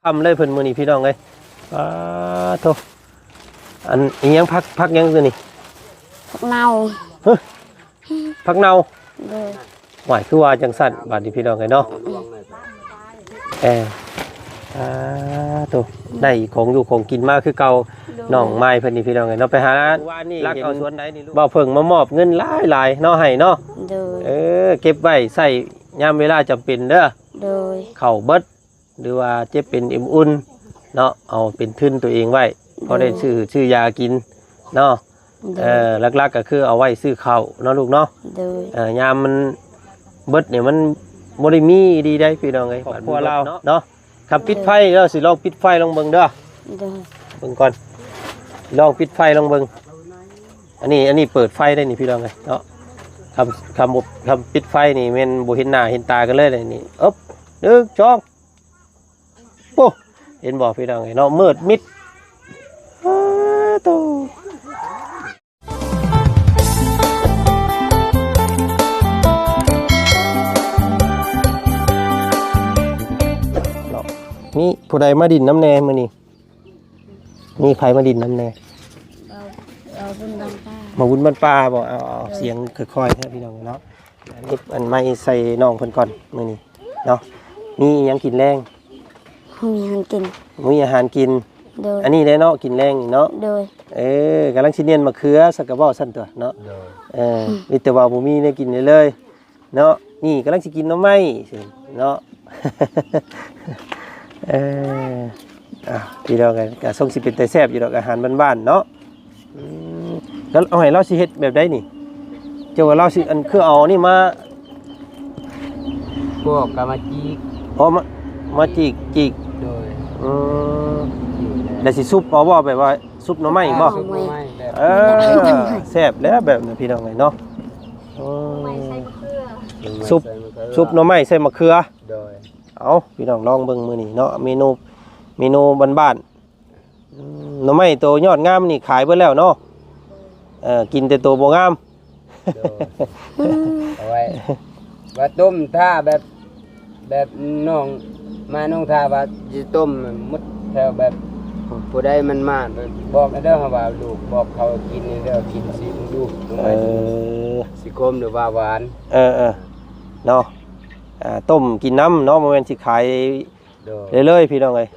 ຄ່ຳເລີຍເພິ່ນມື້ນີ້ພີ່ນ້ອງເອີຍ. ປາໂທ້ ອັນອີ່ຫຍັງ ຜັກ ຜັກຫຍັງຕົວນີ້? ຜັກເນົ່າ. ຮະ ຜັກເນົ່າ? ໂດຍ. ຫວາຍ ຄືວ່າຈັ່ງຊັ້ນ ບາດນີ້ພີ່ນ້ອງເອີຍເນາະ. ເອີ ອາ ໂຕ ໄດ້ຂອງຢູ່ຂອງກິນມາຄືເກົ່າ. ໂດຍ. ນ້ອງມາຍເພິ່ນນີ້ພີ່ນ້ອງເອີຍເນາະ ໄປຫາລັກເອົາສວນໃດນີ້ລູກ ບ່າວເຜິ້ງມາມອບເງິນຫຼາຍໆເນາະ ໃຫ້ເນາະ. ໂດຍ. ເອີ ເກັບໄວ້ໃຊ້ຍາມເວລາຈຳເປັນເດີ. ໂດຍ. ເຂົ້າເບິດ ຫຼືວ່າເຈັບເປັນເອັມອຸ່ນເນາະ ເອົາເປັນທຶນຕົວເອງໄວ້ ໂດຍ. ພໍໄດ້ຊື້ ຊື້ຢາກິນເນາະ. ໂດຍ. ເອີ ຫຼັກໆກໍຄືເອົາໄວ້ຊື້ເຂົ້າເນາະລູກເນາະ. ໂດຍ. ເອີ ຍາມມັນເບິດນີ້ມັນບໍ່ໄດ້ມີດີໃດພີ່ນ້ອງເອີຍ ຄອບຄົວລາວເນາະ. ຄັນປິດໄຟ ໂດຍ ລາວຊິລອງປິດໄຟລອງເບິ່ງເດີ. ໂດຍ. ເບິ່ງກ່ອນ ລອງປິດໄຟລອງເບິ່ງ. ອັນນີ້ ອັນນີ້ເປີດໄຟໄດ້ນີ້ພີ່ນ້ອງເອີຍເນາະ. ຄັນ ຄັນບໍ່ ຄັນປິດໄຟນີ້ແມ່ນບໍ່ເຫັນໜ້າເຫັນຕາກັນເລີຍນີ້. ເອີບ ໜຶ່ງ ສອງ ໂອ້ ເຫັນບໍ່ພີ່ນ້ອງເອີຍເນາະ ມືດມິດ. ອ້າໂຕ ເນາະ ມີຜູ້ໃດມາດິນນຳແດ່ມື້ນີ້? ມີໃຜມາດິນນຳແດ່? ເອົາ ເອົາບຸນບ້ານປ່າ. ມາບຸນບ້ານປ່າບໍ່? ເອົາ ເອົາ ເອີ ສຽງຄ່ອຍໆແທ້ພີ່ນ້ອງເນາະ. ອັນນີ້ ອັນໄມ້ໃສ່ນ້ອງເພິ່ນກ່ອນມື້ນີ້ເນາະ. ມີຫຍັງກິນແລງ? ບໍ່ມີຫຍັງກິນ. ບໍ່ມີອາຫານກິນ. ໂດຍ. ອັນນີ້ແຫຼະເນາະ ກິນແລງນີ້ເນາະ. ໂດຍ. ເອີ ກຳລັງຊິໜຽນມະເຂືອ ສັກກະເວົ້າຊັ້ນຕົວະເນາະ. ໂດຍ. ເອີ ມີແຕ່ວ່າບໍ່ມີແນວກິນເລີຍເນາະ. ນີ້ກຳລັງຊິກິນໜໍ່ໄມ້ເນາະ. ເອີ ອ່ະ ພີ່ນ້ອງເອີຍ ກະຊົງຊິເປັນຕາແຊບຢູ່ດອກ ອາຫານບ້ານໆເນາະ. ອືມ ແລ້ວເອົາໃຫ້ລາວຊິເຮັດແບບໃດນີ້? ເຈົ້າວ່າລາວຊິ ອັນ ຄືເອົາອັນນີ້ມາ ພວກກໍມາຈີກ. ອໍ ມາ ມາຈີກ ຈີກ. ໂດຍ. ອືມ ຈີກແລ້ວ ແລ້ວຊິຊຸບເອົາບໍ່? ແບບວ່າຊຸບໜໍ່ໄມ້ບໍ່? ຊຸບໜໍ່ໄມ້ແບບ ເອີ ແຊບແລ້ວແບບນີ້ ພີ່ນ້ອງເອີຍເນາະ. ອືມ ໜໍ່ໄມ້ໃສ່ມະເຂືອ. ຊຸບ ຊຸບໜໍ່ໄມ້ໃສ່ມະເຂືອ. ໂດຍ. ເອົາ ພີ່ນ້ອງລອງເບິ່ງມື້ນີ້ເນາະ ເມນູ ເມນູບ້ານໆ. ອືມ ໜໍ່ໄມ້ໂຕຍອດງາມນີ້ຂາຍເບິດແລ້ວເນາະ. ເອີ ກິນແຕ່ໂຕບໍ່ງາມ. ໂດຍ. ເອົາໄວ້ວ່າຕົ້ມຖ້າແບບ ແບບນ້ອງມາ ນ້ອງຖ້າວ່າຊິຕົ້ມໝົດແຖວ ແບບຜູ້ໃດມັນມາ ບອກເດີ ເຮົາວ່າລູກບອກເຂົາກິນເດີ ກິນຊິດູໜໍ່ໄມ້. ເອີ ຊິຂົມຫຼືວ່າຫວານ. ເອີໆ ເນາະ ອ່າ ຕົ້ມກິນນຳເນາະ ບໍ່ແມ່ນຊິຂາຍ ໂດຍ ເລີຍໆ ພີ່ນ້ອງເອີຍ.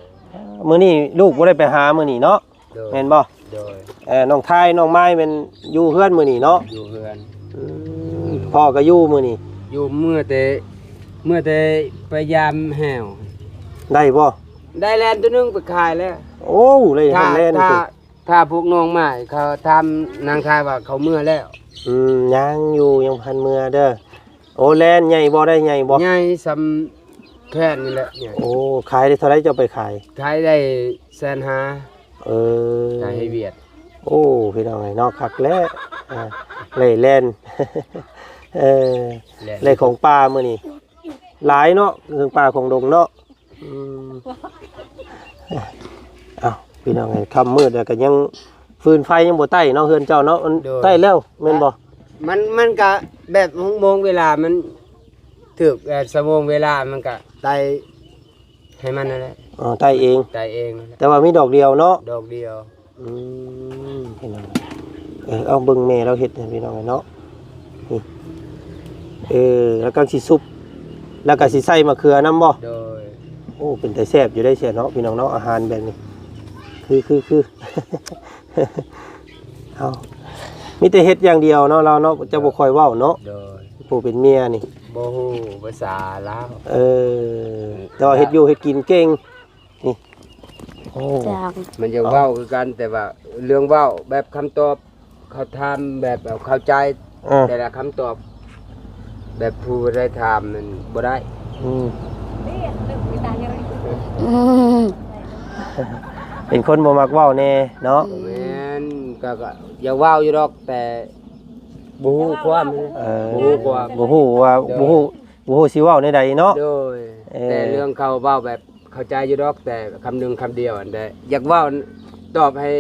ມື້ນີ້ລູກບໍ່ໄດ້ໄປຫາມື້ນີ້ເນາະ. ໂດຍ. ແມ່ນບໍ່? ໂດຍ. ເອີ ນ້ອງທາຍ ນ້ອງມາຍແມ່ນຢູ່ເຮືອນມື້ນີ້ເນາະ? ຢູ່ເຮືອນ. ອືມ ພໍ່ກໍຢູ່ມື້ນີ້? ຢູ່ ເມື່ອແຕ່ ເມື່ອແຕ່ໄປຢາມແຫ້ວ. ໄດ້ບໍ່? ໄດ້ແລ່ນຕົວໜຶ່ງໄປຂາຍແລ້ວ. ໂອ້ ໄດ້ຮອດແລ່ນ. ຖ້າ ຖ້າ ຖ້າພວກນ້ອງມາ ເຂົາຖາມນາງທາຍວ່າເຂົາເມືອແລ້ວ. ອືມ ຍັງຢູ່ ຍັງບໍ່ທັນເມືອເດີ. ໂອ້ ແລ່ນໃຫຍ່ບໍ່? ໄດ້ໃຫຍ່ບໍ່? ໃຫຍ່ສ່ຳແຂນນີ້ແຫຼະ. ໂອ້ ຂາຍໄດ້ເທົ່າໃດ ເຈົ້າໄປຂາຍ? ຂາຍໄດ້ແສນຫ້າ. ເອີ ຂາຍໃຫ້ຫວຽດ. ໂອ້ ພີ່ນ້ອງເອີຍເນາະ ຄັກແລ້ວ ອ່າ ໄດ້ແລ່ນ ເອີ ແລ່ນ ໄດ້ຂອງປ່າມື້ນີ້ ຫຼາຍເນາະ ເຄື່ອງປ່າຂອງດົງເນາະ. ອືມ ເອົ້າ ພີ່ນ້ອງເອີຍ ຄ່ຳມືດແລ້ວກໍຍັງ ຟືນໄຟຍັງບໍ່ໄຕ້ເນາະ ເຮືອນເຈົ້າເນາະ. ມັນ ໂດຍ ໄຕ້ແລ້ວແມ່ນບໍ່? ມັນ ມັນກະແບບຫົກໂມງເວລາມັນຖືກ ເອີ ຊົ່ວໂມງເວລາມັນກະໄຕ້ໃຫ້ມັນນັ້ນແຫຼະ. ອໍ ໄຕ້ເອງ ໄຕ້ເອງນັ້ນແຫຼະ. ແຕ່ວ່າມີດອກດຽວເນາະ? ດອກດຽວ. ອືມ ພີ່ນ້ອງ ເອີ ເອົາເບິ່ງແມ່ລາວເຮັດໃຫ້ ພີ່ນ້ອງເອີຍເນາະ. ນີ້ ເອີ ລາວກຳລັງຊິຊຸບ ລາວກໍຊິໃສ່ມະເຂືອນຳບໍ່? ໂດຍ. ໂອ້ ເປັນຕາແຊບຢູ່ເດ້ເຊຍເນາະ ພີ່ນ້ອງເນາະ ອາຫານແບບນີ້ ຄື ຄື ຄື ເຮົາມີແຕ່ເຮັດຢ່າງດຽວເນາະ ລາວເນາະ ຈະບໍ່ຄ່ອຍເວົ້າເນາະ. ໂດຍ. ຜູ້ເປັນເມຍນີ້ ບໍ່ຮູ້ພາສາລາວ. ເອີ ແຕ່ວ່າເຮັດຢູ່ເຮັດກິນເກັ່ງ. ນີ້ ໂອ້ ມັນຢາກເວົ້າຄືກັນ ແຕ່ວ່າເລື່ອງເວົ້າແບບຄຳຕອບ ເຂົາຖາມແບບເອົາເຂົ້າໃຈ ເອີ ແຕ່ລະຄຳຕອບ ແບບຜູ້ໄດ້ຖາມນັ້ນບໍ່ໄດ້. ອືມ ອືມ ເປັນຄົນບໍ່ມັກເວົ້າແດ່ເນາະ. ແມ່ນ ກໍ ກໍຢາກເວົ້າຢູ່ດອກ ແຕ່ບໍ່ຮູ້ຄວາມ. ເອີ ບໍ່ຮູ້ຄວາມ ບໍ່ຮູ້ວ່າ ໂດຍ ບໍ່ຮູ້ ບໍ່ຮູ້ຊິເວົ້າແນວໃດເນາະ. ໂດຍ. ເອີ ແຕ່ເລື່ອງເຂົາເວົ້າແບບ ເຂົ້າໃຈຢູ່ດອກ ແຕ່ຄຳໜຶ່ງຄຳດຽວຫັ້ນແຫຼະ ຢາກເວົ້າຕອບໃຫ້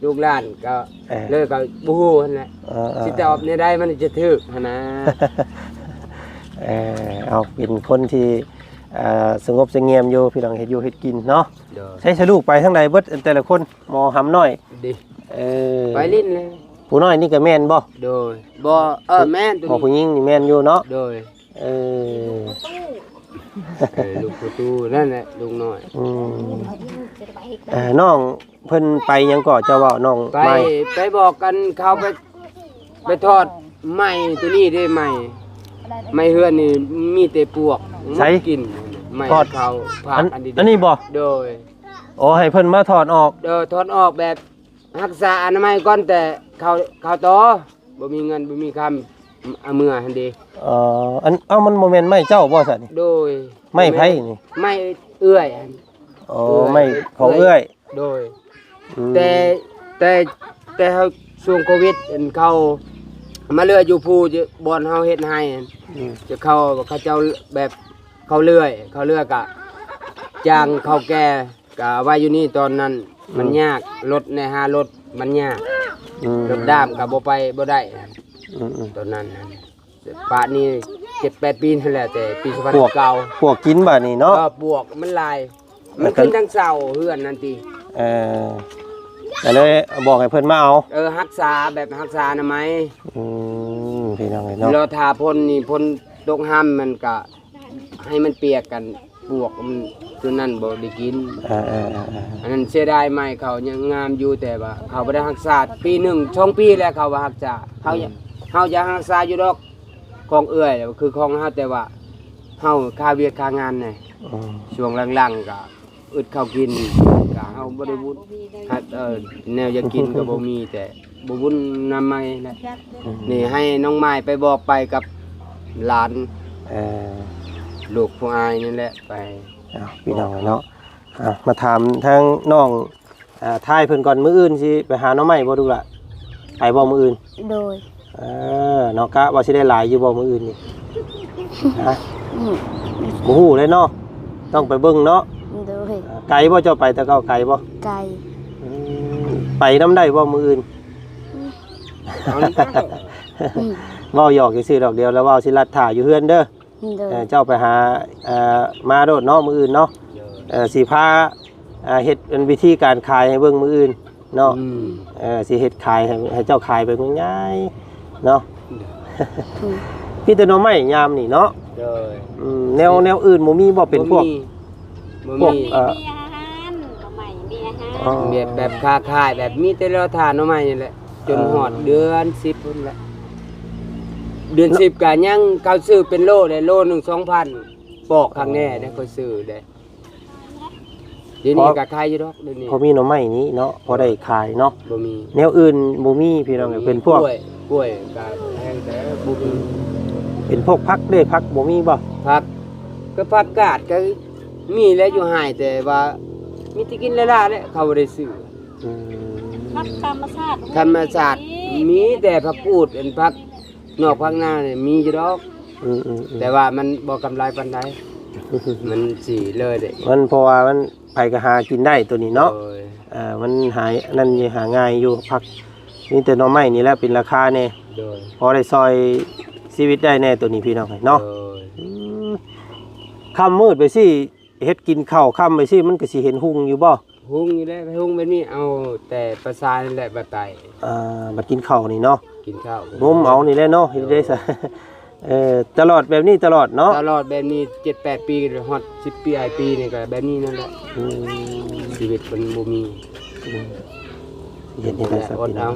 ລູກຫຼານກໍ ເອີ ເລີຍກໍບໍ່ຮູ້ຫັ້ນແຫຼະ. ເອີ ເອີ ຊິຕອບແນວໃດມັນຈະຖືກຫັ້ນນະ. ເອີ ເອົາ ເປັນຄົນທີ່ ອ່າ ສະຫງົບສະຫງຽມຢູ່ ພີ່ນ້ອງ ເຮັດຢູ່ເຮັດກິນເນາະ. ໂດຍ. ໃຊ້ສະລູກໄປທາງໃດເບິດ ແຕ່ລະຄົນ? ໝໍຫຳນ້ອຍ ເດ້ ເອີ ໄປຫຼິ້ນແລ້ວ. ຜູ້ນ້ອຍນີ້ກໍແມ່ນບໍ່? ໂດຍ. ບໍ່ ເອີ ແມ່ນ ໝໍຜູ້ຍິງນີ້ແມ່ນຢູ່ເນາະ. ໂດຍ. ເອີ ເອີ ລູກປະຕູ ນັ້ນແຫຼະ ລູກນ້ອຍ. ອືມ ເອີ ນ້ອງເພິ່ນໄປຫຍັງເກາະ ເຈົ້າເວົ້າ ນ້ອງໄປ ໄມ້? ໄປບອກກັນ ເຂົາໄປ ໄປຖອດໄມ້ໂຕນີ້ເດ້ ໄມ້ ໄມ້ເຮືອນນີ້ມີແຕ່ປວກ ໃສ? ມາກິນໄມ້ເຂົາ ພາກອັນນີ້ ອັນນີ້ບໍ່? ໂດຍ. ໂອ້ ໃຫ້ເພິ່ນມາຖອດອອກ. ເອີ ຖອດອອກແບບຮັກສາອະນາໄມກ່ອນ ແຕ່ເຂົາ ເຂົາຕໍ່ ບໍ່ມີເງິນບໍ່ມີຄຳ ເອົາເມືອຫັ້ນເດ. ເອີ ອັນ ເອົ້າ ມັນບໍ່ແມ່ນໄມ້ເຈົ້າບໍ່ຊັ້ນນີ້? ໂດຍ. ໄມ້ໃຜນີ້? ໄມ້ເອື້ອຍຫັ້ນ. ອໍ ເອື້ອຍ ໄມ້ຂອງເອື້ອຍ. ໂດຍ. ອືມ ແຕ່ ແຕ່ ແຕ່ເຮົາຊ່ວງໂຄວິດ ອັນເຂົາມາເລືອຢູ່ພູ ບ່ອນເຮົາເຮັດໄຮ່ ອືມ ຈະເຂົາ ເຂົາເຈົ້າແບບ ເຂົາເລືອຍ ເຂົາເລືອຍກະຈ້າງເຖົ້າແກ່ ກະໄວ້ຢູ່ນີ້ຕອນນັ້ນ ອືມ ມັນຍາກ ລົດແດ່ ຫາລົດມັນຍາກ ອືມ ລົດດ້າມກະບໍ່ໄປບໍ່ໄດ້ ອືມໆ ຕອນນັ້ນ ປານນີ້ເຈັດແປດປີຫັ້ນແຫຼະ ແຕ່ປີສອງພັນສິບເກົ້າ ປວກ ປວກກິນບາດນີ້ເນາະ. ເອີ ປວກມັນຫຼາຍ ມັນຂຶ້ນທາງເສົາເຮືອນນັ້ນຕິ. ເອີ ກໍເລີຍບອກໃຫ້ເພິ່ນມາເອົາ. ເອີ ຮັກສາແບບຮັກສາອະນາໄມ. ອືມ ພີ່ນ້ອງເອີຍເນາະ ລໍຖ້າຝົນນີ້ ຝົນຕົກຫ້ຳມັນກະ ໃຫ້ມັນປຽກກັນ ປວກມັນ ຕົວນັ້ນບໍ່ໄດ້ກິນ. ເອີໆໆໆ ອັນນັ້ນເສຍດາຍໄມ້ເຂົາຍັງງາມຢູ່ ແຕ່ວ່າເຂົາບໍ່ໄດ້ຮັກສາ ປີໜຶ່ງສອງປີແລ້ວເຂົາວ່າຮັກສາ. ເຮົາຢາກ ອືມ ເຮົາຢາກຮັກສາຢູ່ດອກ ຂອງເອື້ອຍຄືຂອງເຮົາ ແຕ່ວ່າເຮົາຄາວຽກຄາງານແດ່. ອືມ ຊ່ວງຫຼັງໆກະ ອຶດເຂົ້າກິນ ກະເຮົາບໍ່ໄດ້ບຸນ ເອີ ແນວຢາກກິນກໍບໍ່ມີ ແຕ່ບໍ່ບຸນນຳໃໝ່ແຫຼະ. ອືມ ນີ້ໃຫ້ນ້ອງໝາຍໄປບອກໄປກັບຫຼານ ເອີ ລູກຜູ້ອ້າຍນີ້ແຫຼະ ໄປ. ເອົາ ພີ່ນ້ອງເນາະ ເອົາ ມາຖາມທາງນ້ອງ ອ່າ ທ້າຍເພິ່ນກ່ອນ ມື້ອື່ນຊິໄປຫາໜໍ່ໄມ້ບໍ່ລູກຫຼະ? ໄປບໍ່ມື້ອື່ນ? ໂດຍ. ເອີ ເນາະ ກະວ່າຊິໄດ້ຫຼາຍຢູ່ບໍ່ມື້ອື່ນນີ້? ຮະ? ອືມ ບໍ່ຮູ້ເລີຍເນາະ ຕ້ອງໄປເບິ່ງເນາະ. ໂດຍ. ເອີ ໄກບໍ່ ເຈົ້າໄປແຕ່ເກົ່າໄກບໍ່? ໄກ. ອືມ ໄປນຳໄດ້ບໍ່ມື້ອື່ນ? ອືມ ເວົ້າຫຍອກຊື່ໆດອກ ດຽວລະເວົ້າຊິລັດຖ້າຢູ່ເຮືອນເດີ. ໂດຍ. ເອີ ເຈົ້າໄປຫາ ເອີ ມາໂລດເນາະ ມື້ອື່ນເນາະ. ໂດຍ. ເອີ ຊິພາ ເຮັດເປັນວິທີການຂາຍໃຫ້ເບິ່ງມື້ອື່ນເນາະ. ອືມ ເອີ ຊິເຮັດຂາຍໃຫ້ ໃຫ້ເຈົ້າຂາຍໄປງ່າຍໆເນາະ. ອືມ ມີແຕ່ໜໍ່ໄມ້ຍາມນີ້ເນາະ. ໂດຍ. ອືມ ແນວ ແນວອື່ນບໍ່ມີບໍ່ ເປັນພວກ ບໍ່ມີ ພວກ ເອີ ມີອາຫານ ໜໍ່ໄມ້ມີອາຫານ. ອໍ ແບບ ແບບຄ້າຂາຍ ແບບມີແຕ່ລໍຖ້າໜໍ່ໄມ້ນີ້ແຫຼະ ຈົນຮອດເດືອນສິບພຸ້ນແຫຼະ. ເດືອນສິບກະຍັງ ເຂົາຊື້ເປັນໂລເດ້ ໂລໜຶ່ງສອງພັນ ປອກຄັກແນ່ເດ້ ຂ້ອຍຊື້ເດ້. ດຽວນີ້ກໍຂາຍຢູ່ດອກ ດຽວນີ້ ພໍມີໜໍ່ໄມ້ນີ້ເນາະ ພໍໄດ້ຂາຍເນາະ. ບໍ່ມີ ແນວອື່ນບໍ່ມີພີ່ນ້ອງ. ເປັນພວກກ້ວຍ ກ້ວຍກໍແພງ ແຕ່ບໍ່ມີ. ເປັນພວກຜັກເດ້ ຜັກບໍ່ມີບໍ່? ຜັກ ກໍຜັກກາດກໍມີແຫຼະຢູ່ໄຮ່ ແຕ່ວ່າມີແຕ່ກິນລ້າໆແຫຼະ ເຂົາບໍ່ໄດ້ຊື້. ອືມ ຜັກທຳມະຊາດ ທຳມະຊາດ ມີແຕ່ຜັກກູດ ອັນຜັກ ນອກພັກນານີ້ມີຢູ່ດອກ. ອືມໆໆ ແຕ່ວ່າມັນບໍ່ກຳໄລປານໃດ ມັນຊິເລີຍເດ້ ມັນ ເພາະວ່າມັນໃຜກໍຫາກິນໄດ້ໂຕນີ້ເນາະ. ໂດຍ. ເອີ ມັນຫາ ອັນນັ້ນຢູ່ ຫາງ່າຍຢູ່ ຜັກ ມີແຕ່ໜໍ່ໄມ້ນີ້ແຫຼະເປັນລາຄາແດ່. ໂດຍ. ພໍໄດ້ຊ່ອຍຊີວິດໄດ້ແດ່ໂຕນີ້ພີ່ນ້ອງເອີຍເນາະ. ໂດຍ. ອືມ ຄ່ຳມືດໄປຊີ້ ເຮັດກິນເຂົ້າຄ່ຳໄປຊີ້ ມັນກໍຊິເຫັນຮຸ່ງຢູ່ບໍ່? ຮຸ່ງຢູ່ແລ້ວ ຮຸ່ງແບບນີ້ ເອົາແຕ່ປະສານີ້ແຫຼະ ບັດໄຕ ອ່າ ບັດກິນເຂົ້ານີ້ເນາະ ກິນເຂົ້າ ງົມເອົານີ້ແຫຼະເນາະ. ເຮັດໄດ້ຊະ ເອີ ຕະຫຼອດແບບນີ້ຕະຫຼອດເນາະ. ຕະຫຼອດແບບນີ້ເຈັດແປດປີ ຮອດສິບປີ ປາຍປີນີ້ກໍແບບນີ້ນັ້ນແຫຼະ. ອືມ ຊີວິດມັນບໍ່ມີ. ອືມ ເຮັດແນວໃດຊະ ອດເອົາ ພີ່ນ້ອງ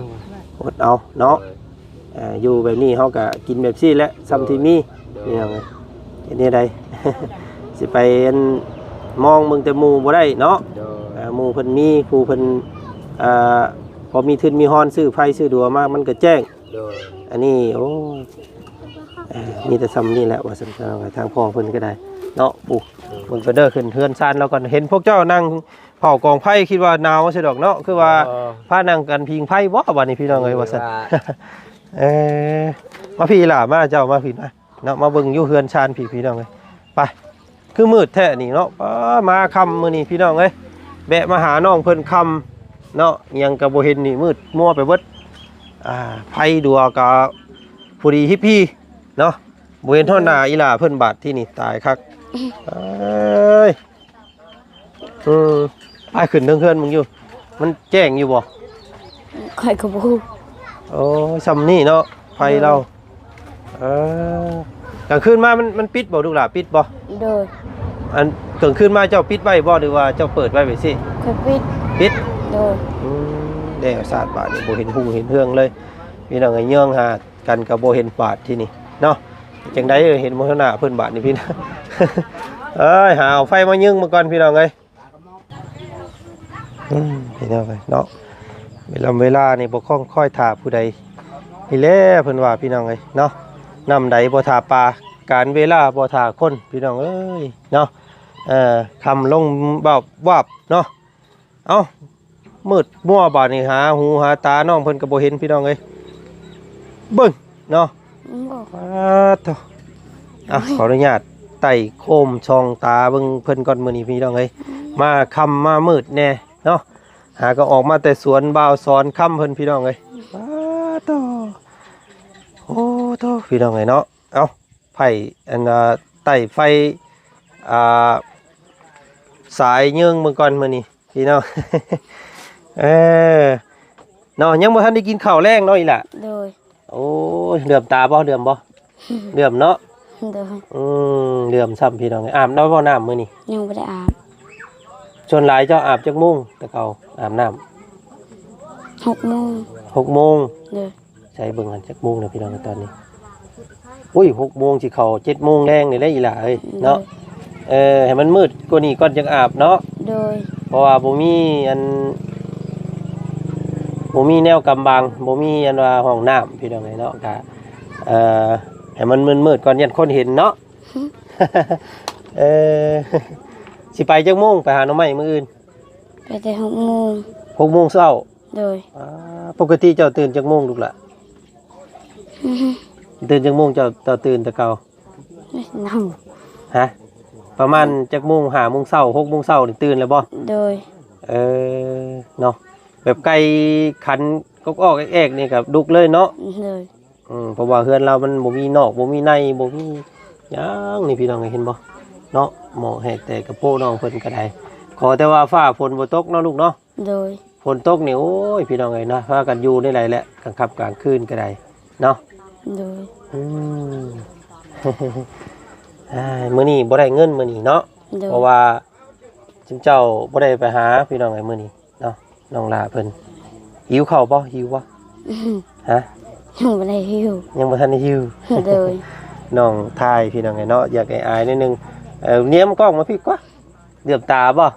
ອດເອົາເນາະ. ໂດຍ. ເອີ ຢູ່ແບບນີ້ເຮົາກະກິນແບບຊີ້ແຫຼະ ຊ່ຳທີ່ມີ. ໂດຍ. ເປັນຫຍັງ ເຮັດແນວໃດ ຊິໄປ ອັນ ມອງເບິ່ງແຕ່ໝູ່ບໍ່ໄດ້ເນາະ. ໂດຍ. ເອີ ໝູ່ເພິ່ນມີ ຜູ້ເພິ່ນ ເອີ ພໍມີທຶນມີຮອນ ຊື້ໄຟຊື້ດັວມາ ມັນກະແຈ້ງ. ໂດຍ. ອັນນີ້ ໂອ້ ເອີ ມີແຕ່ຊ່ຳນີ້ແຫຼະວ່າຊັ້ນ ທາງພໍ່ເພິ່ນກໍໄດ້ເນາະ. ໂອ້ ໂດຍ ເບິ່ງເດີ ຂຶ້ນເຮືອນຊານລາວກ່ອນ. ເຫັນພວກເຈົ້ານັ່ງ ເຜົາກອງໄຟ ຄິດວ່າໜາວຊິດອກເນາະ ຄືວ່າ ເອີ ພານັ່ງກັນພິງໄຟບໍ່ ບາດນີ້ພີ່ນ້ອງເອີຍ ວ່າຊັ້ນ. ເອີ ມາພີ້ຫຼ້າ ມາ ເຈົ້າມາພີ້ມາເນາະ ມາເບິ່ງຢູ່ເຮືອນຊານພີ້ ພີ່ນ້ອງເອີຍ. ໄປ ຄືມືດແທ້ນີ້ເນາະ ປ້າ ມາຄ່ຳມື້ນີ້ພີ່ນ້ອງເອີຍ ແວະມາຫານ້ອງເພິ່ນຄ່ຳເນາະ ຫຍັງກໍບໍ່ເຫັນນີ້ ມືດມົວໄປເບິດ. ອ່າ ໄຟດັວກໍພໍດີຮິບພີ້ເນາະ ບໍ່ເຫັນຮອດໜ້າອີ່ຫຼ້າເພິ່ນ ບາດທີ່ນີ້ຕາຍຄັກ. ເອີຍ ອືມ ອ້າຍຂຶ້ນເທິງເຮືອນມຶງຢູ່ ມັນແຈ້ງຢູ່ບໍ່? ຂ້ອຍກໍບໍ່ຮູ້. ໂອ້ຍ ຊ່ຳນີ້ເນາະ ໄຟລາວ. ເອີ ກາງຄືນມາມັນ ມັນປິດບໍ່ລູກຫຼ້າ? ປິດບໍ່? ໂດຍ. ອັນກາງຄືນມາເຈົ້າປິດໄວ້ບໍ່ ຫຼືວ່າເຈົ້າເປີດໄວ້ແບບຊີ້? ຂ້ອຍປິດ. ປິດ? ໂດຍ. ອືມ ແລ້ວຊາດບາດນີ້ບໍ່ເຫັນຫູເຫັນເຮືອງເລີຍ ພີ່ນ້ອງເອີຍ ເຍືອງຫາກັນກໍບໍ່ເຫັນບາດທີນີ້ເນາະ. ຈັ່ງໃດເອີຍ ເຫັນບໍ່ເຫັນໜ້າເພິ່ນບາດນີ້ພີ່ນ້ອງ. ເອີຍ ຫາເອົາໄຟມາຍິງມາກ່ອນ ພີ່ນ້ອງເອີຍ. ອືມ ພີ່ນ້ອງເອີຍເນາະ ເວລາ ເວລານີ້ບໍ່ຄ່ອຍ ຄ່ອຍຖ້າຜູ້ໃດ ນີ້ແຫຼະເພິ່ນວ່າ ພີ່ນ້ອງເອີຍເນາະ. ນ້ຳໃດບໍ່ຖ້າປາ ການເວລາບໍ່ຖ້າຄົນ ພີ່ນ້ອງເອີຍເນາະ. ເອີ ຄ່ຳລົງວາບວາບເນາະ. ເອົ້າ ມືດມົວບາດນີ້ ຫາຫູຫາຕານ້ອງເພິ່ນກໍບໍ່ເຫັນ ພີ່ນ້ອງເອີຍ ເບິ່ງເນາະ. ບໍ່ ປາດໂທ້ ອ່ະ ຂໍອະນຸຍາດໄຕ່ໂຄມສ່ອງຕາເບິ່ງເພິ່ນກ່ອນ ມື້ນີ້ ພີ່ນ້ອງເອີຍ ມາຄ່ຳມາມືດແດ່ເນາະ. ຫາກໍອອກມາແຕ່ສວນບ່າວສອນຄຳເພິ່ນ ພີ່ນ້ອງເອີຍ ປາດໂທ້ ໂອ້ໂທ້ ພີ່ນ້ອງເອີຍເນາະ. ເອົ້າ ໄຜ ອັນ ອ່າ ໄຕ່ໄຟ ອ່າ ສາຍເຍິງເບິ່ງກ່ອນມື້ນີ້ ພີ່ນ້ອງ ເອີ ເນາະ ຍັງບໍ່ທັນໄດ້ກິນເຂົ້າແລງເນາະອີ່ຫຼ້າ. ໂດຍ. ໂອ້ຍ ເຫຼື້ອມຕາບໍ່? ເຫຼື້ອມບໍ່? ເຫຼື້ອມເນາະ. ໂດຍ. ອືມ ເຫຼື້ອມຊ້ຳ ພີ່ນ້ອງ. ອາບແລ້ວບໍ່ນ້ຳມື້ນີ້? ຍັງບໍ່ໄດ້ອາບ. ສ່ວນຫຼາຍເຈົ້າອາບຈັກໂມງແຕ່ເກົ່າ ອາບນ້ຳ? ຫົກໂມງ. ຫົກໂມງ. ໂດຍ. ໃສ່ເບິ່ງກັນຈັກໂມງແລ້ວ ພີ່ນ້ອງ ຕອນນີ້. ໂອ້ຍ ຫົກໂມງ ຊິເຂົ້າເຈັດໂມງແລງນີ້ແຫຼະ ອີ່ຫຼ້າເອີຍ ເນາະ. ເອີ ໃຫ້ມັນມືດກວ່ານີ້ກ່ອນຈັ່ງອາບເນາະ. ໂດຍ. ເພາະວ່າບໍ່ມີອັນ ບໍ່ມີແນວກຳບັງ ບໍ່ມີອັນວ່າຫ້ອງນ້ຳ ພີ່ນ້ອງເອີຍເນາະ. ກະ ເອີ ໃຫ້ມັນມືດໆກ່ອນ ຢ້ານຄົນເຫັນເນາະ. ເອີ ຊິໄປຈັກໂມງ ໄປຫາໜໍ່ໄມ້ມື້ອື່ນ? ໄປແຕ່ຫົກໂມງ. ຫົກໂມງເຊົ້າ. ໂດຍ. ອ່າ ປົກກະຕິເຈົ້າຕື່ນຈັກໂມງລູກຫຼ້າ? ຕື່ນຈັກໂມງເຈົ້າ ເຈົ້າຕື່ນແຕ່ເກົ່າ? ນຳ. ຮະ? ປະມານຈັກໂມງ? ຫ້າໂມງເຊົ້າ ຫົກໂມງເຊົ້ານີ້ຕື່ນແລ້ວບໍ່? ໂດຍ. ເອີ ເນາະ ແບບໄກ່ຂັນກອກໆແອກໆນີ້ກໍລຸກເລີຍເນາະ? ໂດຍ. ອືມ ເພາະວ່າເຮືອນລາວມັນບໍ່ມີນອກ ບໍ່ມີໃນ ບໍ່ມີຫຍັງນີ້ ພີ່ນ້ອງເອີຍ ເຫັນບໍ່ເນາະ. ໝໍ້ແຮກແຕກກະໂປະນ້ອງເພິ່ນກໍໄດ້ ຂໍແຕ່ວ່າຟ້າຝົນບໍ່ຕົກເນາະລູກເນາະ. ໂດຍ. ຝົນຕົກນີ້ ໂອ້ຍ ພີ່ນ້ອງເອີຍເນາະ ພາກັນຢູ່ໃນໃດແຫຼະ ກາງຄ່ຳກາງຄືນກໍໄດ້ເນາະ. ໂດຍ. ອືມ ອ້າຍ ມື້ນີ້ບໍ່ໄດ້ເງິນມື້ນີ້ເນາະ. ໂດຍ. ເພາະວ່າຊຸມເຈົ້າບໍ່ໄດ້ໄປຫາ ພີ່ນ້ອງເອີຍ ມື້ນີ້ເນາະ. ນ້ອງຫຼ້າເພິ່ນ ຫິວເຂົ້າບໍ່? ຫິວບໍ່? ຮະ? ຍັງບໍ່ໄດ້ຫິວ. ຍັງບໍ່ທັນໄດ້ຫິວ. ໂດຍ. ນ້ອງຖ່າຍ ພີ່ນ້ອງເອີຍເນາະ ຢາກອາຍໆໜ້ອຍໜຶ່ງ. ເອີ ນຽມກ້ອງມາພີ້ກວ່າ ເຫຼື້ອມຕາບໍ່?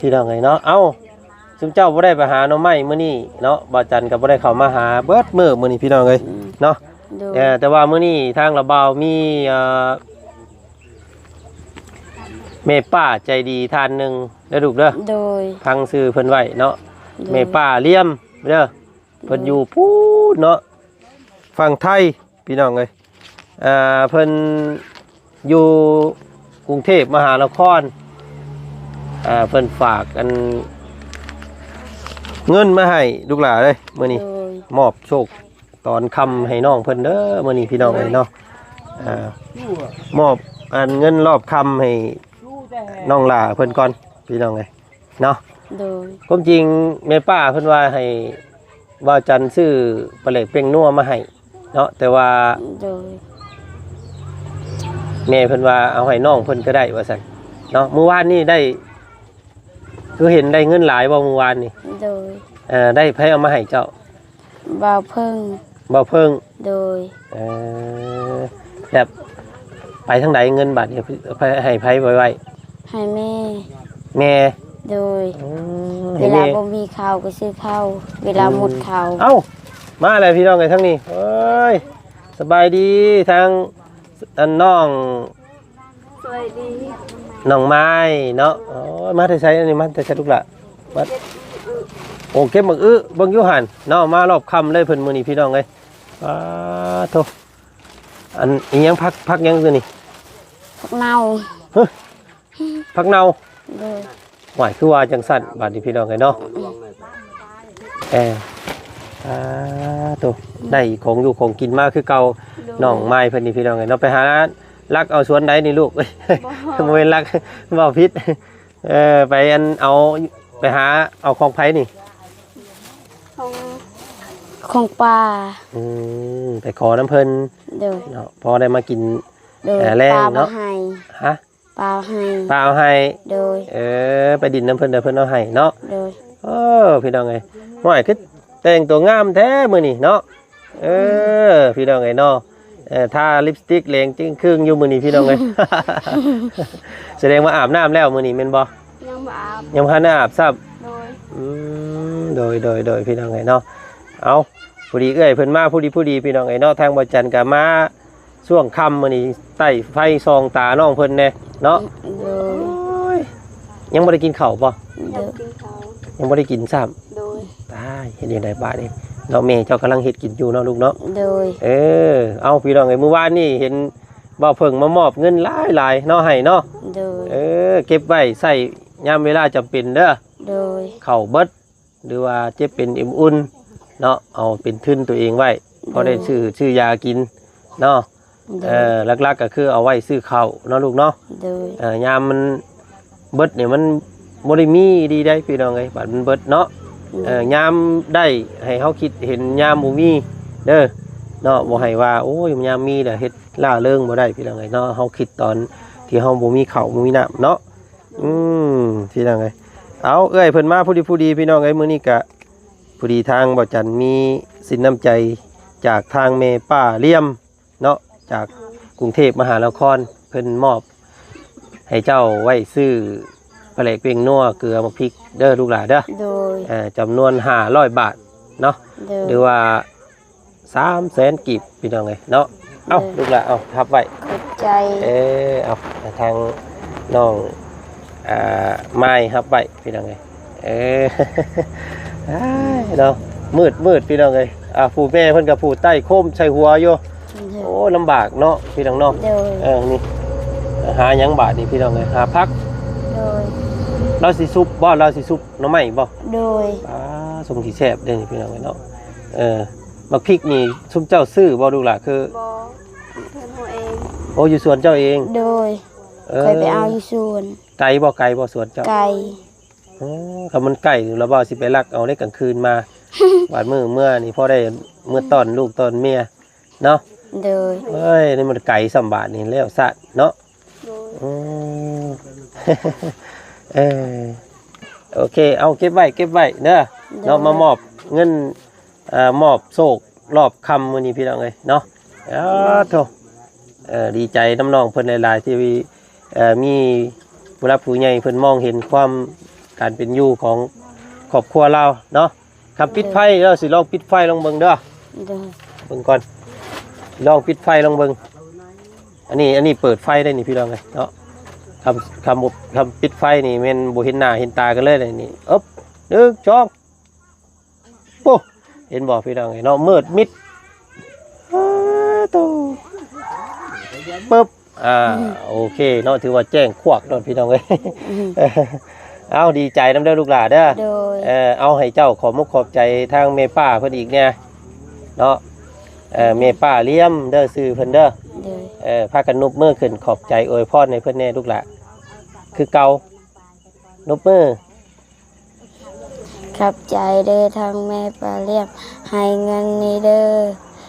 ພີ່ນ້ອງເອີຍເນາະ. ເອົ້າ ຊຸມເຈົ້າບໍ່ໄດ້ໄປຫາໜໍ່ໄມ້ມື້ນີ້ເນາະ ບ່າວຈັນກໍບໍ່ໄດ້ເຂົ້າມາຫາເບິດມື້ມື້ນີ້ ພີ່ນ້ອງເອີຍ ອືມ ເນາະ. ໂດຍ. ເອີ ແຕ່ວ່າມື້ນີ້ທາງລາວບ່າວມີ ເອີ ແມ່ປ້າໃຈດີທ່ານໜຶ່ງເດີລູກເດີ. ໂດຍ. ຟັງຊື່ເພິ່ນໄວ້ເນາະ. ໂດຍ. ແມ່ປ້າລຽມເດີ. ເພິ່ນຢູ່ພຸ້ນເນາະ ຝັ່ງໄທ ພີ່ນ້ອງເອີຍ. ອ່າ ເພິ່ນຢູ່ກຸງເທບມະຫານະຄອນ. ອ່າ ເພິ່ນຝາກອັນເງິນມາໃຫ້ລູກຫຼ້າເລີຍ ມື້ນີ້. ໂດຍ. ມອບໂຊກຕອນຄ່ຳໃຫ້ນ້ອງເພິ່ນເດີ ມື້ນີ້ ພີ່ນ້ອງເອີຍເນາະ. ອ່າ ມອບອັນເງິນລອບຄ່ຳໃຫ້ນ້ອງຫຼ້າເພິ່ນກ່ອນ ພີ່ນ້ອງເອີຍ. ເນາະ. ໂດຍ. ຄວາມຈິງແມ່ປ້າເພິ່ນວ່າໃຫ້ບ່າວຈັນຊື້ປາແຫຼກແປ້ງນົວມາໃຫ້ເນາະ ແຕ່ວ່າ ໂດຍ ແມ່ເພິ່ນວ່າເອົາໃຫ້ນ້ອງເພິ່ນກໍໄດ້ວ່າຊັ້ນເນາະ. ມື້ວານນີ້ໄດ້ ຄືເຫັນໄດ້ເງິນຫຼາຍບໍ່ມື້ວານນີ້? ໂດຍ. ເອີ ໄດ້ໃຜເອົາມາໃຫ້ເຈົ້າ? ບ່າວເພິ່ງ. ບ່າວເພິ່ງ. ໂດຍ. ເອີ ແລ້ວໄປທາງໃດເງິນບາດນີ້? ໃຫ້ໃຜໄວ້? ໃຫ້ແມ່. ແມ່. ໂດຍ. ອືມ ເວລາ ໃຫ້ແມ່ ບໍ່ມີເຂົ້າກໍຊື້ເຂົ້າ ເວລາ ອືມ ໝົດເຂົ້າ. ເອົ້າ ມາແລ້ວ ພີ່ນ້ອງເອີຍ ທາງນີ້. ໂອ້ຍ ສະບາຍດີ ທາງອັນນ້ອງ ສະບາຍດີ ນ້ອງໄມ້ເນາະ. ໂອ້ຍ ມາແຕ່ໃສອັນນີ້? ມາແຕ່ໃສລູກຫຼ້າ? ມາ ໂອ້ ເກັບໝາກອຶ ເບິ່ງຢູ່ຫັ້ນເນາະ. ມາລອບຄ່ຳເລີຍເພິ່ນມື້ນີ້ ພີ່ນ້ອງເອີຍ. ປາໂທ້ ອັນອີຫຍັງ ຜັກ ຜັກຫຍັງຕົວນີ້? ຜັກເນົ່າ. ຮະ? ຜັກເນົ່າ. ໂດຍ. ຫວາຍ ຄືວ່າຈັ່ງຊັ້ນບາດນີ້ ພີ່ນ້ອງເອີຍເນາະ. ເອີ ອ່າໂຕ ໄດ້ຂອງຢູ່ຂອງກິນມາຄືເກົ່າ. ໂດຍ ນ້ອງມາຍເພິ່ນນີ້ ພີ່ນ້ອງເອີຍເນາະ. ໄປຫາລັກເອົາສວນໃດນີ້ລູກ? ບໍ່ ບໍ່ແມ່ນລັກ ເວົ້າຜິດ. ເອີ ໄປອັນເອົາ ໄປຫາເອົາຂອງໃຜນີ້? ຂອງ ຂອງປ່າ. ອືມ ໄປຂໍນຳເພິ່ນ. ໂດຍ ເນາະ ພໍໄດ້ມາກິນ. ໂດຍ ເອີ ແລງເນາະ ປາເອົາໃຫ້. ຮະ? ປາເອົາໃຫ້. ປາເອົາໃຫ້. ໂດຍ ເອີ ໄປດິນນຳເພິ່ນ ແລ້ວເພິ່ນເອົາໃຫ້ເນາະ. ໂດຍ ໂອ້ ພີ່ນ້ອງເອີຍ ນ້ອຍຄືແຕ່ງຕົວງາມແທ້ມື້ນີ້ເນາະ. ເອີ ພີ່ນ້ອງເອີຍເນາະ ເອີ ທາລິບສະຕິກແດງຈຶ່ງຄຶ່ງຢູ່ມື້ນີ້ ພີ່ນ້ອງເອີຍ. ສະແດງວ່າອາບນ້ຳແລ້ວມື້ນີ້ແມ່ນບໍ່? ຍັງບໍ່ອາບ. ຍັງບໍ່ທັນໄດ້ອາບຊ້ຳ. ໂດຍ ອືມ ໂດຍ ໂດຍ ໂດຍ ພີ່ນ້ອງເອີຍເນາະ. ເອົາ ພໍດີເອື້ອຍເພິ່ນມາພໍດີ ພໍດີ ພີ່ນ້ອງເອີຍເນາະ. ທາງບໍ່ຈັນກໍມາ ຊ່ວງຄ່ຳມື້ນີ້ ໃຕ້ໄຟສ່ອງຕານ້ອງເພິ່ນແດ່ເນາະ. ໂດຍ ໂອ້ຍ ຍັງບໍ່ໄດ້ກິນເຂົ້າບໍ່? ໂດຍ ຍັງບໍ່ໄດ້ກິນເຂົ້າ. ຍັງບໍ່ໄດ້ກິນຊ້ຳ. ໂດຍ ຕາຍ ເຮັດຈັ່ງໃດບາດນີ້ເນາະ. ແມ່ເຈົ້າກຳລັງເຮັດກິນຢູ່ເນາະລູກເນາະ. ໂດຍ ເອີ ເອົາ ພີ່ນ້ອງເອີຍ ມື້ວານນີ້ເຫັນບ່າວເຜິ້ງມາມອບເງິນຫຼາຍໆເນາະ ໃຫ້ເນາະ. ໂດຍ ເອີ ເກັບໄວ້ໃຊ້ຍາມເວລາຈຳເປັນເດີ. ໂດຍ ເຂົ້າເບິດ ຫຼືວ່າເຈັບເປັນເອັມອຸ່ນເນາະ ເອົາເປັນທຶນຕົວເອງໄວ້ ໂດຍ ພໍໄດ້ຊື້ ຊື້ຢາກິນເນາະ. ໂດຍ ເອີ ຫຼັກໆກໍຄືເອົາໄວ້ຊື້ເຂົ້າເນາະລູກເນາະ. ໂດຍ ເອີ ຍາມມັນເບິດນີ້ມັນບໍ່ໄດ້ມີດີໃດ໋ ພີ່ນ້ອງເອີຍ ບາດມັນເບິດເນາະ. ໂດຍ ເອີ ຍາມໄດ້ໃຫ້ເຮົາຄິດເຫັນ ຍາມບໍ່ມີເດີເນາະ. ບໍ່ໃຫ້ວ່າ ໂອ້ຍ ຍາມມີແລ້ວເຮັດລ່າເລີງບໍ່ໄດ້ ພີ່ນ້ອງເອີຍເນາະ. ເຮົາຄິດຕອນທີ່ເຮົາບໍ່ມີເຂົ້າບໍ່ມີນ້ຳເນາະ. ອືມ ພີ່ນ້ອງເອີຍ ເອົາ ເອື້ອຍເພິ່ນມາພໍດີ ພໍດີ ພີ່ນ້ອງເອີຍ. ມື້ນີ້ກະພໍດີທາງບໍ່ຈັນມີສິນນ້ຳໃຈຈາກທາງແມ່ປ້າລຽມເນາະ ຈາກກຸງເທບມະຫານະຄອນ ເພິ່ນມອບໃຫ້ເຈົ້າໄວ້ຊື້ປາແຫຼກ ແປ້ງນົວ ເກືອ ໝາກພິກເດີລູກຫຼາເດີ. ໂດຍ ເອີ ຈຳນວນຫ້າຮ້ອຍບາດເນາະ. ໂດຍ ຫຼືວ່າ ສາມແສນກີບ ພີ່ນ້ອງເອີຍເນາະ. ເອົາ ເອີ ລູກຫຼາ ເອົາ ຮັບໄວ້ ຂອບໃຈ. ເອີ ເອົາ ທາງນ້ອງ ອ່າ ມາຍຮັບໄວ້ ພີ່ນ້ອງເອີຍ. ເອີ ອ້າຍເນາະ ມືດໆ ພີ່ນ້ອງເອີຍ. ອ່າ ຜູ້ແມ່ເພິ່ນກໍຜູ້ໃຕ້ໂຄມໃສ່ຫົວຢູ່. ໂດຍ ໂອ້ ລຳບາກເນາະ ພີ່ນ້ອງເນາະ. ໂດຍ ເອີ ນີ້ ຫາຫຍັງບາດນີ້ ພີ່ນ້ອງເອີຍ? ຫາຜັກ. ໂດຍ ລາວຊິຊຸບບໍ່? ລາວຊິຊຸບໜໍ່ໄມ້ບໍ່? ໂດຍ ອ່າ ຊົງຊິແຊບເດ້ນີ້ ພີ່ນ້ອງເອີຍເນາະ. ເອີ ໝາກພິກນີ້ຊຸມເຈົ້າຊື້ບໍ່ລູກຫຼາ? ຄື ບໍ່ ເພິ່ນເຮົາເອງ. ໂອ້ ຢູ່ສວນເຈົ້າເອງ? ໂດຍ ເອີ ຂ້ອຍໄປເອົາຢູ່ສວນ. ໄກບໍ່? ໄກບໍ່ສວນເຈົ້າ? ໄກ. ໂອ້ ຄັນມັນໃກ້ລະ ບ່າວຊິໄປລັກເອົາໃນກາງຄືນມາ ບາດມື້ເມືອນີ້ພໍໄດ້ເມືອຕ້ອນລູກຕ້ອນເມຍເນາະ. ໂດຍ ເອີຍ ນີ້ມັນໄກສ່ຳບາດນີ້ແລ້ວຊະເນາະ. ໂດຍ ອືມ ເອີ ໂອເຄ ເອົາເກັບໄວ້ ເກັບໄວ້ເດີ ໂດຍ ເນາະ. ມາມອບເງິນ ເອີ ມອບໂຊກລອບຄ່ຳມື້ນີ້ ພີ່ນ້ອງເອີຍເນາະ. ອ້າໂທ້ ເອີ ດີໃຈນຳນ້ອງເພິ່ນຫຼາຍໆ ທີ່ ເອີ ມີຜູ້ຫຼັກຜູ້ໃຫຍ່ເພິ່ນມອງເຫັນຄວາມ ການເປັນຢູ່ຂອງຄອບຄົວລາວເນາະ. ຄັນປິດໄຟ ໂດຍ ລາວຊິລອງປິດໄຟລອງເບິ່ງເດີ. ໂດຍ ເບິ່ງກ່ອນ ລອງປິດໄຟລອງເບິ່ງ. ອັນນີ້ ອັນນີ້ເປີດໄຟໄດ້ນີ້ ພີ່ນ້ອງເອີຍເນາະ. ຄັນ ຄັນບໍ່ ຄັນປິດໄຟນີ້ແມ່ນບໍ່ເຫັນໜ້າເຫັນຕາກັນເລີຍນີ້. ເອີບ ໜຶ່ງ ສອງ ໂອ້ ເຫັນບໍ່ ພີ່ນ້ອງເອີຍເນາະ ມືດມິດ. ປຶບ ອ່າ ອືມ ໂອເຄເນາະ ຖືວ່າແຈ້ງຂວາກໂລດ ພີ່ນ້ອງເອີຍ. ອືມ ເອົາ ດີໃຈນຳເດີລູກຫຼ້າເດີ. ໂດຍ ເອີ ເອົາ ໃຫ້ເຈົ້າຂອບມຸກຂອບໃຈທາງແມ່ປ້າເພິ່ນອີກແດ່ເນາະ. ເອີ ແມ່ປ້າລຽມເດີ ຊື່ເພິ່ນເດີ. ໂດຍ ເອີ ພາກັນນົບມືຂຶ້ນຂອບໃຈອວຍພອນໃຫ້ເພິ່ນແດ່ລູກຫຼ້າ ຄືເກົ່າ ນົບມື. ຂອບໃຈເດີທາງແມ່ປ້າລ້ຽງ ໃຫ້ເງິນນີ້ເດີ.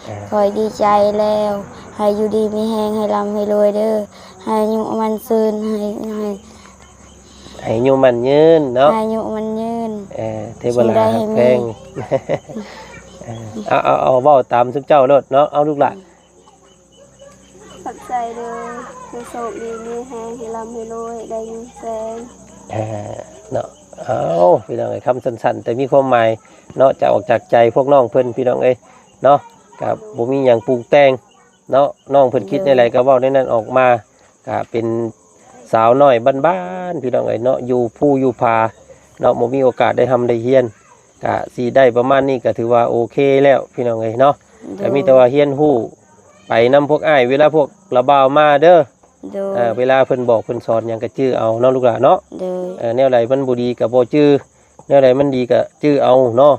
ເອີ ຂ້ອຍດີໃຈແລ້ວ ໃຫ້ຢູ່ດີມີແຮງ ໃຫ້ລ່ຳໃຫ້ລວຍເດີ ໃຫ້ອາຍຸໝັ້ນຍືນ ໃຫ້ ໃຫ້ ໃຫ້ອາຍຸໝັ້ນຍືນເນາະ ໃຫ້ອາຍຸໝັ້ນຍືນ. ເອີ ເທວະລາຮັກແພງ. ເອີ ເອົາ ເອົາ ເອົາ ເວົ້າຕາມຊຸມເຈົ້າໂລດເນາະ ເອົາ ລູກຫຼ້າ. ຂອບໃຈເດີ ໃຫ້ໂຊກດີມີແຮງ ໃຫ້ລ່ຳໃຫ້ລວຍ ໄດ້ເງິນແສນ. ເອີ ເນາະ ເອົາ ພີ່ນ້ອງເອີຍ ຄຳສັ້ນໆ ແຕ່ມີຄວາມໝາຍເນາະ ຈາກອອກຈາກໃຈພວກນ້ອງເພິ່ນ ພີ່ນ້ອງເອີຍເນາະ. ກະບໍ່ມີຫຍັງປຸງແຕ່ງເນາະ ນ້ອງເພິ່ນຄິດແນວໃດກະເວົ້າແນວນັ້ນອອກມາ. ກະເປັນສາວນ້ອຍບ້ານໆ ພີ່ນ້ອງເອີຍເນາະ ຢູ່ພູຢູ່ຜາເນາະ ບໍ່ມີໂອກາດໄດ້ຮ່ຳໄດ້ຮຽນ ກະຊິໄດ້ປະມານນີ້ກະຖືວ່າໂອເຄແລ້ວ ພີ່ນ້ອງເອີຍເນາະ. ໂດຍ ກະມີແຕ່ວ່າຮຽນຮູ້ໄປນຳພວກອ້າຍ ເວລາພວກລະບ່າວມາເດີ. ໂດຍ ເອີ ເວລາເພິ່ນບອກເພິ່ນສອນຫຍັງກະຈື່ເອົາເນາະ ລູກຫຼ້າເນາະ. ໂດຍ ເອີ ແນວໃດມັນບໍ່ດີກະບໍ່ຈື່ ແນວໃດມັນດີກະຈື່ເອົາເນາະ.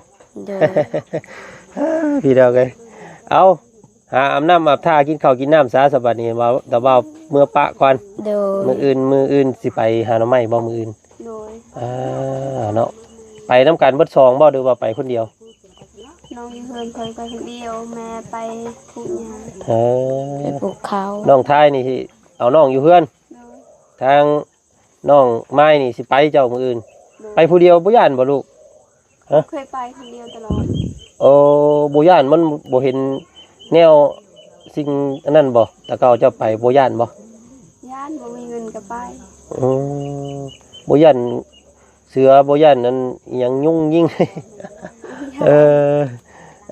ໂດຍ ພີ່ນ້ອງເອີຍ ເອົາ ຫາອາບນ້ຳອາບທ່າ ກິນເຂົ້າກິນນ້ຳຊະ ສະບັດນີ້ ເວົ້າ ຕາເວົ້າເມືອປະກ່ອນ. ໂດຍ ມື້ອື່ນ ມື້ອື່ນຊິໄປຫາໜໍ່ໄມ້ບໍ່ມື້ອື່ນ? ໂດຍ ອ່າ ເນາະ ໄປນຳກັນເບິດສອງບໍ່ ຫຼືວ່າໄປຄົນດຽວ? ນ້ອງຢູ່ເຮືອນຂ້ອຍໄປຄົນດຽວ ແມ່ໄປປູກຫຍ້າ. ເອີ ໄປປູກເຂົ້າ. ນ້ອງທາຍນີ້ຊິເອົານ້ອງຢູ່ເຮືອນ. ໂດຍ ທາງນ້ອງມາຍນີ້ຊິໄປເຈົ້າມື້ອື່ນ. ໂດຍ ໄປຜູ້ດຽວບໍ່ຢ້ານບໍ່ລູກ? ຮະ ເຄີຍໄປຄົນດຽວຕະຫຼອດ. ໂອ້ ບໍ່ຢ້ານ ມັນບໍ່ເຫັນແນວສິ່ງອັນນັ້ນບໍ່? ແຕ່ເກົ່າເຈົ້າໄປບໍ່ຢ້ານບໍ່? ຢ້ານ ບໍ່ມີເງິນກໍໄປ. ອືມ ບໍ່ຢ້ານເສືອ ບໍ່ຢ້ານອັນອີ່ຫຍັງຍຸງຍິງ. ເອີ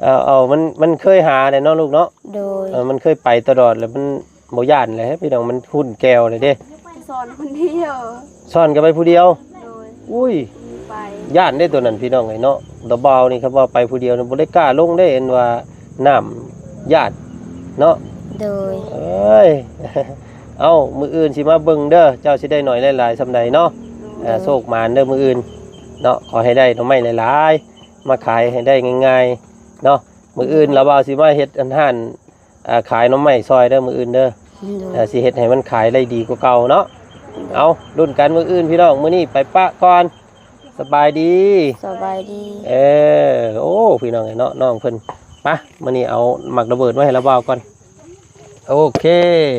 ເອົາ ເອົາ ມັນ ມັນເຄີຍຫາແຫຼະເນາະລູກເນາະ. ໂດຍ ເອີ ມັນເຄີຍໄປຕະຫຼອດແລ້ວ ມັນບໍ່ຢ້ານແຫຼະພີ່ນ້ອງ ມັນຮຸ້ນແກ່ວແລ້ວເດ້. ສອນຄົນດຽວ. ສອນກໍໄປຜູ້ດຽວ? ໂດຍ ອຸ້ຍ ໄປ ຢ້ານເດ້ໂຕນັ້ນພີ່ນ້ອງເອີຍເນາະ. ຕາບ່າວນີ້ຄັນວ່າໄປຜູ້ດຽວນີ້ບໍ່ໄດ້ກ້າລົງເດ້ ເຫັນວ່ານ້ຳຢ້ານເນາະ. ໂດຍ ເອີຍ ເອົ້າ ມື້ອື່ນຊິມາເບິ່ງເດີ ເຈົ້າຊິໄດ້ໜ້ອຍໄດ້ຫຼາຍສ່ຳໃດເນາະ. ໂດຍ ເອີ ໂຊກໝານເດີມື້ອື່ນເນາະ ຂໍໃຫ້ໄດ້ໜໍ່ໄມ້ຫຼາຍໆ ມາຂາຍໃຫ້ໄດ້ງ່າຍໆເນາະ. ມື້ອື່ນລາວບ່າວຊິມາເຮັດອັນຮ້ານ ອ່າ ຂາຍໜໍ່ໄມ້ຊ່ອຍເດີມື້ອື່ນເດີ. ໂດຍ ເອີ ຊິເຮັດໃຫ້ມັນຂາຍໄດ້ດີກວ່າເກົ່າເນາະ. ເອົາ ລຸ້ນກັນມື້ອື່ນພີ່ນ້ອງ ມື້ນີ້ໄປປະກ່ອນ. ສະບາຍດີ. ສະບາຍດີ. ເອີ ໂອ້ ພີ່ນ້ອງເອີຍເນາະ ນ້ອງເພິ່ນ ປະ ມື້ນີ້ເອົາໝາກລະເບີດມາໃຫ້ລາວບ່າວກ່ອນ. ໂອເຄ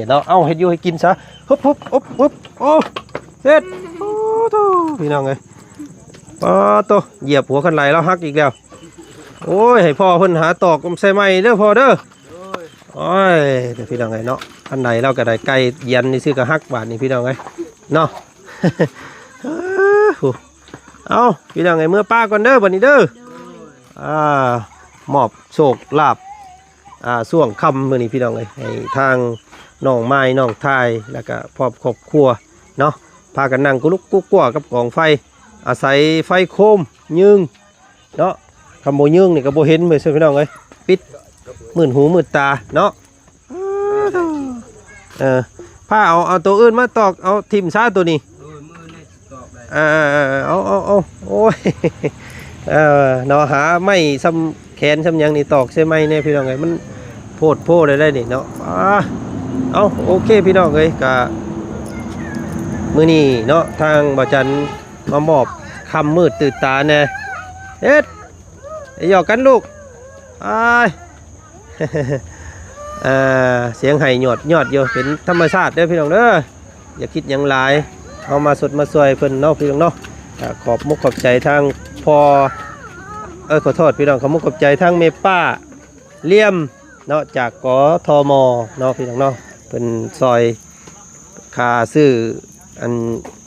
ເນາະ ເອົາ ເຮັດຢູ່ໃຫ້ກິນຊະ. ຮຶບ ຮຶບ ອຶບ ອຶບ ໂອ້ ເຮັດ ໂອ້ໂທ້ ພີ່ນ້ອງເອີຍ ປາໂຕ ຢຽບຫົວຄັນໄດລາວຫັກອີກແລ້ວ. ໂອ້ຍ ໃຫ້ພໍ່ເພິ່ນຫາຕອກໃສ່ໃໝ່ເດີພໍ່ເດີ. ໂອ້ຍ ເດີພີ່ນ້ອງເອີຍເນາະ ອັນໃດລາວກໍໄດ້ໄກ່ຢັນຊື່ກໍຫັກບາດນີ້ພີ່ນ້ອງເອີຍເນາະ. ເອົ້າ ພີ່ນ້ອງເອີຍ ເມືອປະກ່ອນເດີບັດນີ້ເດີ. ອ່າ ມອບໂຊກລາບ ອ່າ ຊ່ວງຄ່ຳມື້ນີ້ພີ່ນ້ອງເອີຍ ໃຫ້ທາງນ້ອງມາຍ ນ້ອງທາຍ ແລ້ວກໍພ້ອມຄອບຄົວເນາະ ພາກັນນັ່ງກຸລຸກກຸກົວກັບກອງໄຟ ອາໄສໄຟໂຄມຍືງ ເນາະ ຄຳບໍ່ຍືງນີ້ກໍບໍ່ເຫັນເວີຍພີ່ນ້ອງເອີຍ ປິດມືດຫູມືດຕາເນາະ. ເອີ ພາເອົາ ເອົາໂຕອື່ນມາຕອກ ເອົາຖິ້ມຊາໂຕນີ້. ເອີ ເອົາ ເອົາ ເອົາ ໂອ້ຍ ເອີ ເນາະ ຫາໄມ້ຊ່ຳແຂນຊ່ຳຫຍັງນີ້ຕອກໃສ່ໄມ້ແດ່ພີ່ນ້ອງເອີຍ ມັນໂພດໂພໄດ້ໄດ໋ນີ້ເນາະ. ອ່າ ເອົາ ໂອເຄພີ່ນ້ອງເອີຍ ກະມື້ນີ້ເນາະ ທາງບ່າວຈັນ ມາມອບຄຳມືດຕື່ນຕາແດ່ ເຮັດ ຫຍອກກັນລູກ ອ້າຍ ເອີ ສຽງໄຫ້ຍອດໆຢູ່ ເປັນທຳມະຊາດເດີພີ່ນ້ອງເດີ ຢ່າຄິດຫຍັງຫຼາຍ ເຮົາມາຊົດມາຊ່ວຍເພິ່ນເນາະພີ່ນ້ອງເນາະ. ກໍຂອບມຸກຂອບໃຈທາງພໍ່ ເອີ ຂໍໂທດພີ່ນ້ອງ ຂອບມຸກຂອບໃຈທາງແມ່ປ້າ ລຽມເນາະ ຈາກ ກທມ ເນາະ ພີ່ນ້ອງເນາະ ເພິ່ນຊ່ອຍຄ່າຊື້ອັນ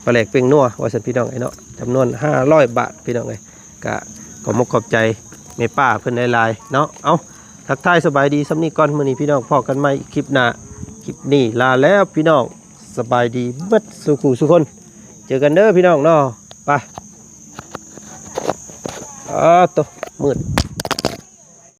ປາແຫຼກເປັງນົວວ່າຊັ້ນພີ່ນ້ອງເອີຍເນາະ ຈຳນວນຫ້າຮ້ອຍບາດພີ່ນ້ອງເອີຍ. ກະຂອບມຸກຂອບໃຈແມ່ປ້າເພິ່ນຫຼາຍໆເນາະ. ເອົ້າ ທັກທາຍສະບາຍດີສ່ຳນີ້ກ່ອນ ມື້ນີ້ພີ່ນ້ອງພໍ້ກັນໃໝ່ຄລິບໜ້າ. ຄລິບນີ້ລາແລ້ວພີ່ນ້ອງ ສະບາຍດີເບິດສູ່ຜູ້ສູ່ຄົນ ເຈີກັນເດີພີ່ນ້ອງເນາະ. ໄປ ອ້າໂຕ ມືດ